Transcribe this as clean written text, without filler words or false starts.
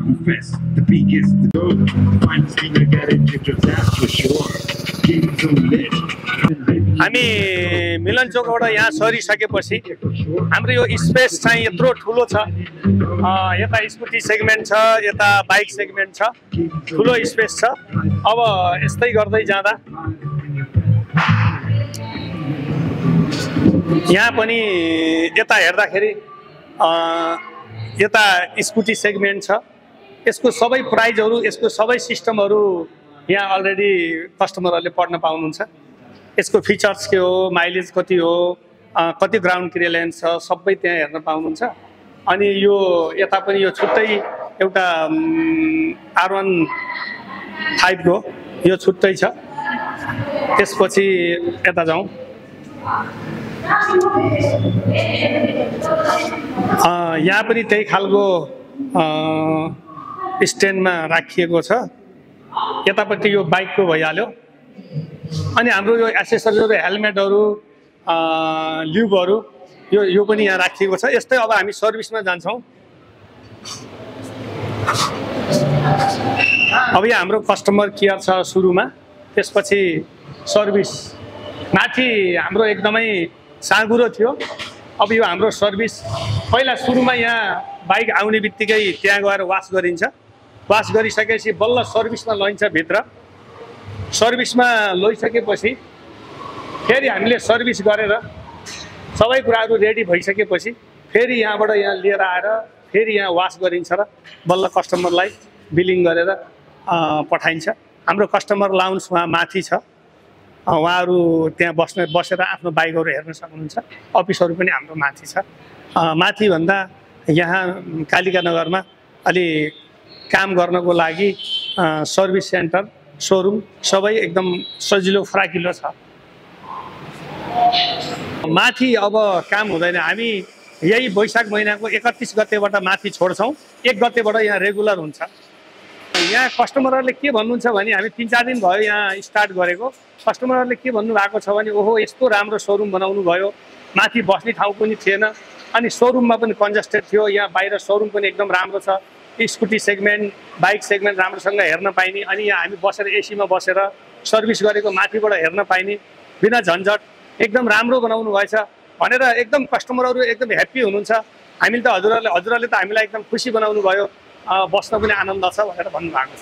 Oktoberfest, the biggest, the gold, finest thing to get into, that's for sure. Games are lit. हामी मिलन चोकबाट यहाँ सरिसकेपछि हाम्रो यो space चाहिँ यत्रो ठुलो छ। यता स्कुटी सेगमेन्ट छ, यता बाइक सेगमेन्ट छ, ठुलो स्पेस छ। अब यस्तै गर्दै जाँदा यहाँ पनि यता हेर्दाखेरि यता स्कुटी सेगमेन्ट छ। यसको सबै प्राइजहरू, यसको सबै सिस्टमहरू यहाँ अलरेडी कस्टमरहरूले पढ्न पाउनुहुन्छ। यसको फिचर्स के हो, माइलेज कति हो, कति ग्राउन्ड क्लियरेन्स छ, सबै त्यहाँ हेर्न पाउनुहुन्छ। अनि यो यता पनि यो छुट्टै एउटा R15 को यो छुट्टै छ। त्यसपछि यता जाउँ। यहाँ पनि त्यही खालको स्ट्यान्डमा राखिएको छ। यतापट्टि यो बाइकको भइहाल्यो। अनि हाम्रो यो एसेसरिजहरू, हेलमेटहरू, ल्युबहरू यो पनि यहाँ राखिएको छ। यस्तै अब हामी सर्भिसमा जान्छौँ। अब यहाँ हाम्रो कस्टमर केयर छ सुरुमा, त्यसपछि सर्भिस। माथि हाम्रो एकदमै साँगुरो थियो। अब यो हाम्रो सर्भिस पहिला सुरुमा यहाँ बाइक आउने बित्तिकै त्यहाँ गएर वास गरिन्छ। वास गरिसकेपछि बल्ल सर्भिसमा लैन्छ भित्र। सर्भिसमा लैसकेपछि फेरि हामीले सर्भिस गरेर सबै कुराहरू रेडी भइसकेपछि फेरि यहाँबाट यहाँ लिएर आएर फेरि यहाँ वास गरिन्छ र बल्ल कस्टमरलाई बिलिङ गरेर पठाइन्छ। हाम्रो कस्टमर लाउन्ज वहाँ माथि छ। उहाँहरू त्यहाँ बसेर आफ्नो बाइकहरू हेर्न सक्नुहुन्छ। अफिसहरू पनि हाम्रो माथि छ। माथि भन्दा यहाँ कालिका नगरमा अलि काम गर्नको लागि सर्भिस सेन्टर, सोरुम सबै एकदम सजिलो फराकिलो छ। माथि अब काम हुँदैन। हामी यही वैशाख महिनाको 31 गतेबाट माथि छोड्छौँ। 1 गतेबाट यहाँ रेगुलर हुन्छ। यहाँ कस्टमरहरूले के भन्नुहुन्छ भने हामी 3-4 दिन भयो यहाँ स्टार्ट गरेको। कस्टमरहरूले के भन्नुभएको छ भने ओहो यस्तो राम्रो सोरुम बनाउनु भयो, माथि बस्ने ठाउँ पनि थिएन, अनि सोरुममा पनि कन्जस्टेड थियो। यहाँ बाहिर सोरुम पनि एकदम राम्रो छ। स्कुटी सेगमेन्ट, बाइक सेगमेन्ट राम्रोसँग हेर्न पाइने, अनि यहाँ हामी बसेर एसीमा बसेर सर्भिस गरेको माथिबाट हेर्न पाइने, बिना झन्झट एकदम राम्रो बनाउनु भएछ भनेर एकदम कस्टमरहरू एकदम ह्याप्पी हुनुहुन्छ। हामीले त हजुरहरूले त हामीलाई एकदम खुसी बनाउनु भयो, बस्न पनि आनन्द छ भनेर भन्नुभएको छ।